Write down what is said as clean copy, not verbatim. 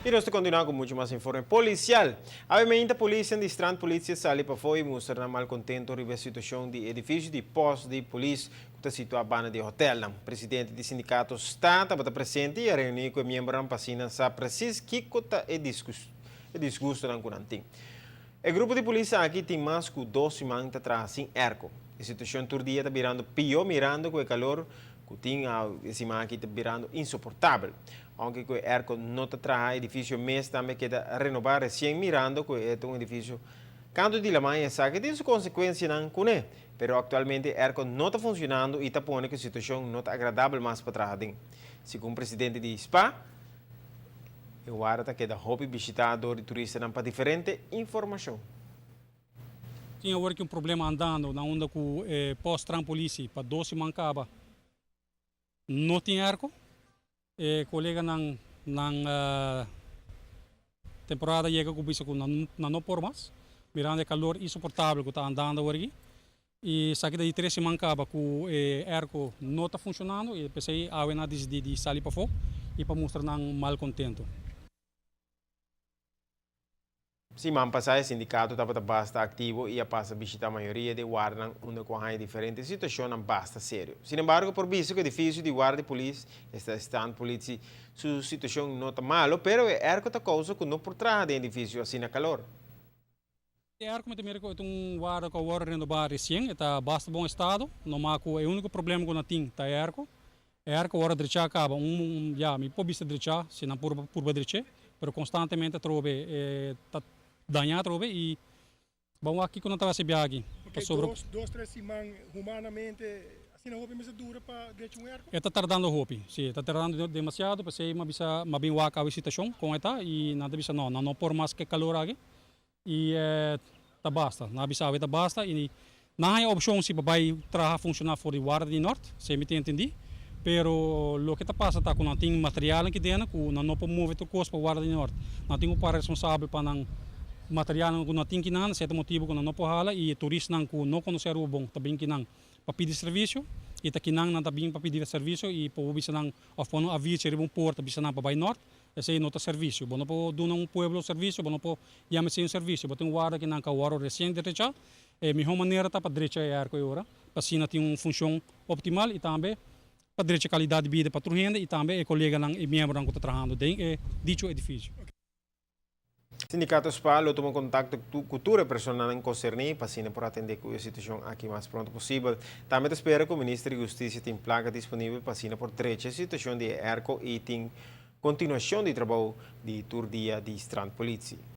Y nos ta continua cu mucho mas informe policial. Obviamente, polis di Strand Politie a sali pafo y mustra nan malcontento riba e situacion di edificio di post di polis cu ta situa banda di hotel. Presidente di sindicato STA tabata presente y a reuni cu e miembronan pa asina sa precies kico ta e disgusto cu nan tin. E grupo di polis aki tin mas cu 2 siman ta traha sin airco. E situacion tur dia ta birando pio, mirando cu e calor cu tin e siman aki ta birando insoportabel. Aunke cu e airco no ta traha, edificio mes tambe a keda renoba recien, mirando cu e un edificio canto di lama, esaki tin su consecuencianan cune. Pero actualmente airco no ta funcionando y ta pone cu e situacion no ta agradabel mas pa traha. Segun presidente di SPA, e warda ta keda hopi bishita di turista pa diferente informacion. Tin awor aki un problema andando na unda cu post Strand Politie pa 2 siman caba no tin airco. E coleganan nan temporada a yega cu bisa cu nan no por mas, mirando e calor insoportabel cu ta andando awor aki. Y esaki di 3 siman caba cu e airco no ta funcionando y pesey awe nan a dicidi di sali pafo y pa mustra nan malcontento. Siman pasa, e sindicato tabata basta activo y a pasa bishita mayoria di wardanan, unda cu diferente situacion basta serio. Sin embargo, por visto cu e edificio di warda di polis, esta Strand Politie, su situacion no ta malo, pero e airco ta causa cu no por traha den edificio asina calor. E airco mi ta un warda cu a wordo renoba recien, ta basta bon estado, no mas e unico problema cu nos tin ta e airco. E airco awor drecha caba, ya, mi por bisa drecha, si no por drecha, pero constantemente trobe ta daña trobe y bon, aki cu nos ta recibi aki. Okay, 2, 3 siman humanamente, asina hopi mes dura pa drecha un airco? Ta tardando hopi, si, ta tardando demasiado, pesey m'a bisa m'a bin wak e situacion con e ta y nan ta bisa no, no por mas cu e calor aki y ta basta, nan a bisa ta basta y no tin opcion si bay traha funciona for di warda di Noord, si mi ta entende, pero loke ta pasa ta cu no tin material aki den, cu no por move tur cos pa warda di Noord. No tin un par responsabel pa nan material cu no tin cu nan, cierto motibo cu no por hala y turistanan cu no conoce Aruba bon, ta bin akinan pa pidi servicio y ta akinan nan ta bin pa pidi servicio y pa bisa nan of pone un aviso riba un porta bisa nan pa bay Noord, esey no ta servicio. Bo no por duna un pueblo servicio, bo no por yama un servicio. Bo tin warda akinan cu awor recien drecha, e miho manera ta pa drecha e airco awor, pa asina tin un funcion optimal y tambe pa drecha calidad di bida pa tur hende y tambe e coleganan y miembronan cu ta trahando den e dicho edificio. Sindicato SPA lo tuma contacto cu tur personanan concerni pa asina por atende cu e situacion aki mas pronto posibel. Tambe ta spera cu Minister di Husticia tin placa disponibel pa asina por drecha e situacion di airco y tin continuacion di trabou di tur dia di Strand Politie.